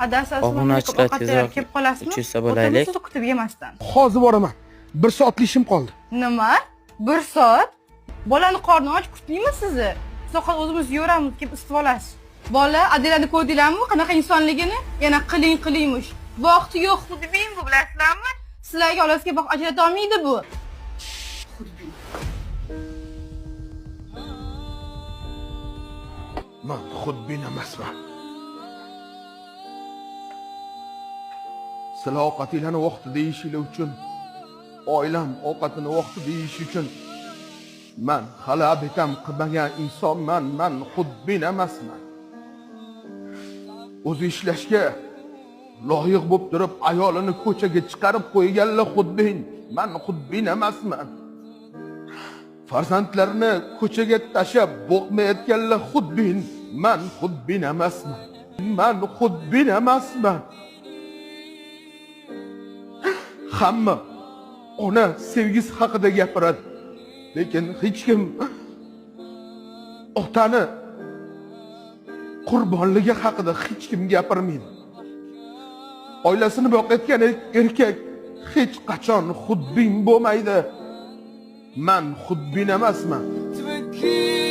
Adasi, assalomu alaykum. Obunachilar Ovqat tezroq tayyor, kelib qolasizmi? 300 ta O'tirib bo'laylik. sizni kutib yemasdan. Hozir boraman. 1 soatlik ishim qoldi. Nima? 1 soat? Bolani qorni och kutmaymi sizni? Biz ovqat o'zimiz yeveramiz, kelib isitib olasiz. Bola Adelani ko'rdinglarmi? Qanaqa insonligini? Yana qiling qilingmish. Vaqti yo'q, xudbin bu, bilasizlarmi? Sizlarga olasiga vaqt ajrata olmaydi bu. Xudbin. Man xudbin emasman. Sizlar ovqatinglarni vaqtida yeyishinglar uchun, oilam ovqatini vaqtida yeyish uchun man hali obetam qilmagan insonman, man xudbin emasman. O'zi ishlashga loyiq bo'lib turib ayolini ko'chaga chiqarib qo'yganlar xudbin, man xudbin emasman. Farzandlarini ko'chaga tashlab boqmayotganlar xudbin, man xudbin emasman. Man xudbin emasman. Hamma ona sevgisi haqida gapiradi. Lekin hech kim otani qurbonligi haqida hech kim gapirmaydi. Oilasini boqayotgan erkak hech qachon xudbin bo'lmaydi. Man xudbin emasman. تبكي